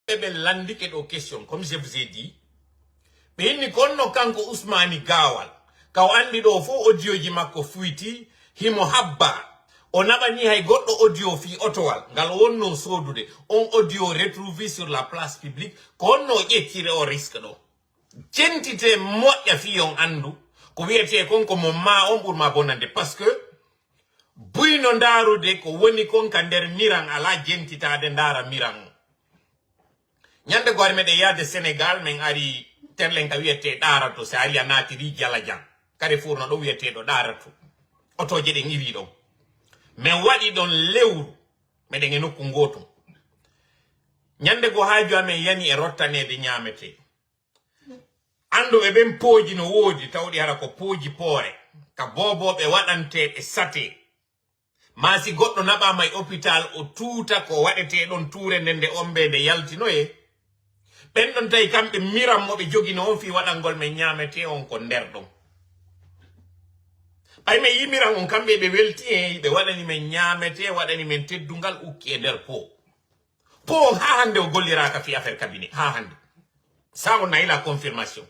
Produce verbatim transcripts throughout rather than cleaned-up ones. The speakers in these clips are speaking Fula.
ɓe ɓe lanndike ɗo question, comme je vous ai dit. Ɓe inni konno kanko Usmani Gawal, ka o anndi ɗo fof audio ji makko fuyti, himo habba. O naɓani hay goɗɗo audio fii otowal, ngal o wonno soodude. On audio retrouvé sur la place publique, ko honno o ƴettiri o risque ɗo. Jentite moƴƴa fii on anndu, ko wiyetee kon ko mo ma on ɓurma bonande, parce que buyno ndaarude ko woni kon ka nder miran alaa jentitaade ndaara miran on. Ñande goo ari meɗen yaade Senegal, men ari terlen ka wiyetee Ɗaarato, si a ari a naatiri Jalajan, Carrefour no ɗo wiyeteeɗo Ɗaarato. Otooje ɗen iwi ɗon. Men waɗi ɗon lewru, meɗen e nokku ngootu. Ñande goo haaju amen yani e rottaneede ñaametee. Annduɓe ɓen pooji no woodi, tawɗi hara ko pooji poore, ka boobooɓe waɗanteeɓe satee. Maa si goɗɗo naɓaama e opitaal, o tuuta ko waɗetee ɗon tuure nden nde ommbee nde yaltinoyee. Ɓen ɗon tawi kamɓe miran mo ɓe jogino on fii waɗangol men ñaametee on ko nder ɗon. Ɓay men yii miran on, kamɓe ɓe welti en, ɓe waɗani men ñaametee, waɗani men teddungal ukki e nder poo. Poo on haa hannde o golliraaka fii affaire cabinet, haa hannde. Ça, on a eu la confirmation.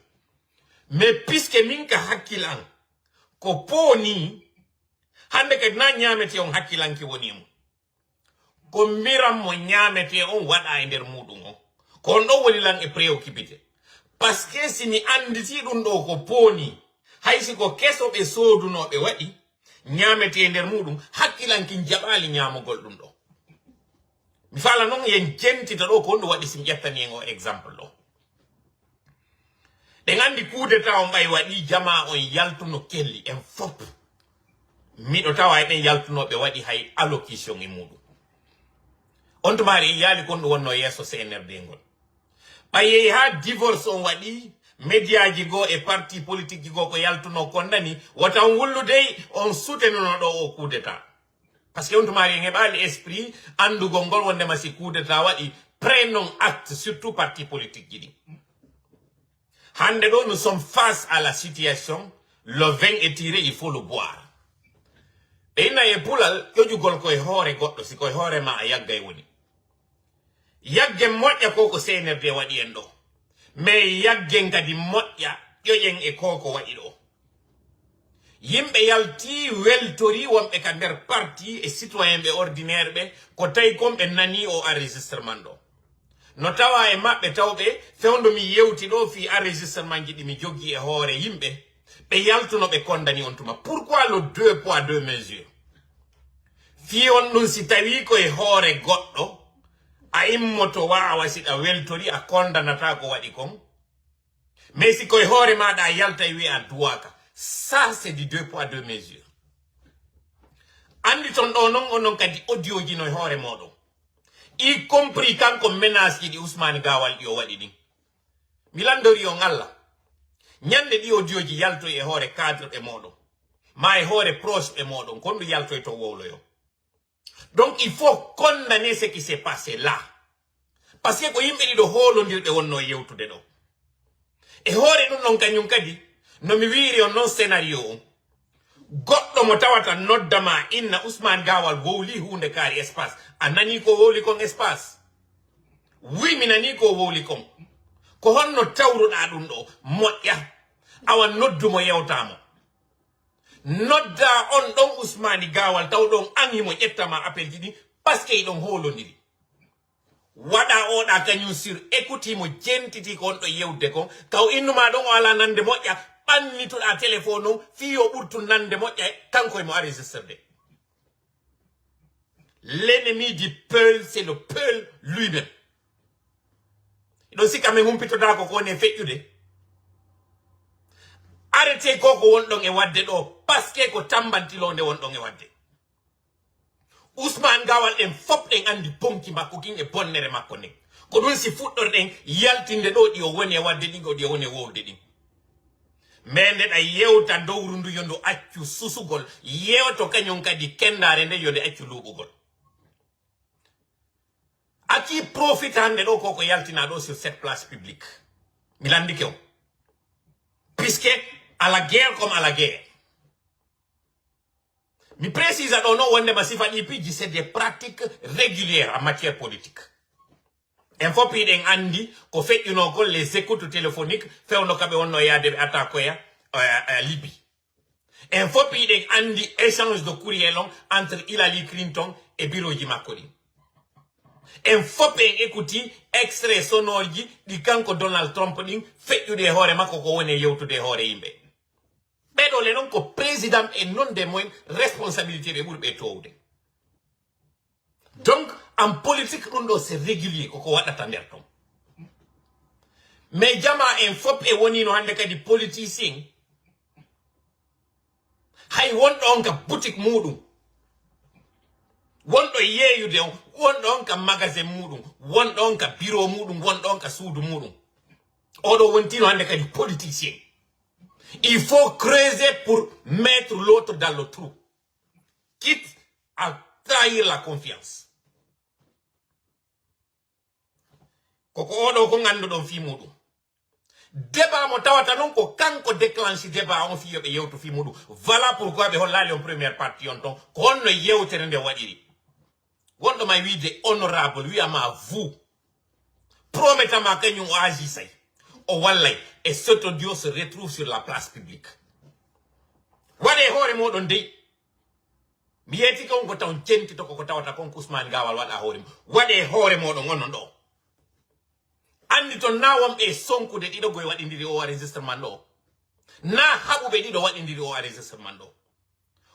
Mais puisque min ka hakkil an, ko poo nii, hannde kadi na ñaametee on hakkilanke woni e mum. Ko miran mo ñaametee on waɗa e nder muuɗum on. Ko on ɗon woni lan e préoccupité. Parce que si mi annditi ɗum ɗo ko poo nii, hay si ko keso ɓe soodunoo ɓe waɗi, ñaametee e nder muuɗum, hakkilanke jaɓaali ñaamugol ɗum ɗo. Mi faala non yen jentita ɗo ko honɗum waɗi si mi ƴettani en o exemple ɗo. Ɗen anndi coup d'état on ɓay waɗi jamaa on yaltuno kelli en fop. Miɗo tawa e ɓen yaltunooɓe waɗi hay allocution e muuɗum. On tumaari en yaali kon ɗum wonno yeeso C N R D ngol. Ɓay yehi haa divorce on waɗi, médiaji goo e parti politique ji goo ko yaltunoo kon nani, wota on wullu dey on soutenuno ɗo o coup d'état. Parce que on tumaari en heɓaali esprit anndugol ngol wondema si coup d'état waɗi, prenons acte, surtout parti politique ji ɗi. Hannde ɗo, nous sommes face à la situation, le vin est tiré, il faut le boire. Ɓe inna e pulal, ƴoƴugol ko e hoore goɗɗo, si ko e hoore ma a yaggay woni. Yaggen moƴƴa ko ko C N R D waɗi en ɗo. Mais yaggen kadi moƴƴa ƴoƴen e ko ko waɗi ɗo. Yimɓe yalti weltori wonɓe ka nder parti e citoyen ɓe ordinaire ɓe, ko tawi kon ɓe nani o enregistrement ɗo. No tawa e maɓɓe tawɓe fewndo mi yewti ɗo fii enregistrement ji ɗi mi jogii e hoore yimɓe, ɓe yaltuno ɓe kondani on tuma. Pourquoi le deux poids deux mesures? Fii on ɗum si tawi ko e hoore goɗɗo, a immoto waawa si ɗa weltori a kondanata ko waɗi kon. Mais si ko e hoore maaɗa a yalta e wi'a a duwaaka, ça c'est du deux poids deux mesures. Anndi ton ɗo non onon kadi audio ji no e hoore mooɗon. Y compris kanko menace ji ɗi Ousmane Gawal ɗi o waɗi ɗin. Mi lanndori on Allah. Ñande ɗi audio ji yaltoy e hoore cadre ɓe mooɗon. Ma e hoore proche ɓe mooɗon. Kon ɗum yaltoy to wowloyo. Donc il faut condamner ce qui s'est passé là. Parce que ko yimɓe ɗiɗo hoolondirɓe wonno yewtude ɗo. E hoore ɗum ɗon kañum kadi, no mi wiiri on non scénario on. Goɗɗo mo tawata nodda ma inna Ousmane Gawal wowli huunde kaari espace. A nani ko wowli kon espace? Wi mi nani ko wowli kon. Ko honno tawruɗa ɗum ɗo? Moƴƴa. Awa noddu mo yewta mo. Nodda on ɗon Ousmane Gawal taw ɗon an himo ƴetta ma appel ji ɗi parce que iɗon hoolondiri. Waɗa oɗa kañum sur écoute himo jentiti ko on ɗo yewde kon. Kaw innuma ɗon o ala nande moƴƴa, ɓannituɗa téléphone on fii o ɓurtu nande moƴƴa kanko himo enregistrede. L'ennemi du peuple, c'est le peuple lui-même. Ɗo sikka min humpitotaako ko woni e feƴƴude. Arrêtez ko ko wonɗon e waɗde ɗo, parce que ko tambantilonde wonɗon e waɗde. Ousmane Gawal en fop ɗen anndi bonki makko kin e bonnere makko nden. Ko ɗum si fuɗɗorɗen yaltinde ɗo ɗi o woni e waɗde ɗin, ɗo ɗi o woni e wowde ɗin. Mais nde ɗa yewta dowru ndu yo ndu accu susugol, yewto kañum kadi kendaare nde yo nde accu luuɓugol. À qui profite hannde ɗo ko ko yaltina ɗo sur cette place publique? Mi lanndike on. Puisque à la guerre comme à la guerre. Mi précise ɗo non wondema sifa ɗi piiji, c'est des pratiques régulières en matière politique. En fof hiɗen anndi ko feƴƴunoo kon, les écoutes téléphoniques, fewndo ka ɓe wonno yaade ɓe attaquoya, eh, eh, Libye. En fof hiɗen anndi échange de courriel on entre Hillary Clinton e birooji makko ɗin. En fof en écouti extrait sonore ji ɗi kanko Donald Trump ɗin feƴƴuɗi e hoore makko ko woni e yewtude e hoore yimɓe. Ɓeɗo le non ko président e non de moyen responsabilité ɓe ɓuri ɓe towde. Donc, en politique, ɗum ɗo c'est régulier, koko waɗata nder ton. Mais jama en fof e wonino hannde kadi politicien. Hay wonɗo on ka boutique muɗum, wonɗo yeeyude on, wonɗo on ka magasin muɗum, wonɗo on ka bureau muɗum, wonɗo on ka suudu muɗum. Oɗo wontino hannde kadi politicien. Il faut creuser pour mettre l'autre dans le trou, quitte à trahir la confiance. Koko oɗo ko ngannduɗon fii muɗum. Débat mo tawata non ko kanko déclenche débat on fii yo ɓe yewtu fii muɗum. Voilà pourquoi ɓe hollaali on première partie on ton. Ko honno yewtere nde waɗiri. Wonɗo ma wiide honorable, wiyama vous. Prometama kañum o agissay. O wallay. Et cet audio se retrouve sur la place publique. Waɗe hoore moɗon dey. Mi yeetike on ko taw jentito koko tawata kon ko Ousmane Gawal waɗa hoore mum. Waɗe hoore moɗon onon ɗo. Anndi ton na wonɓe e sonkude ɗiɗo goy waɗindiri o enregistrement ɗo. Na haɓuɓe ɗiɗo waɗindiri o enregistrement ɗo.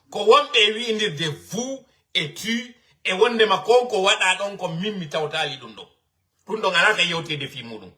Ko wonɓe e wi'indirde vous et tu e wondema kon ko waɗa ɗon ko min mi tawtali ɗum ɗo. Ɗum ɗon alaa ka yewteede fii muɗum.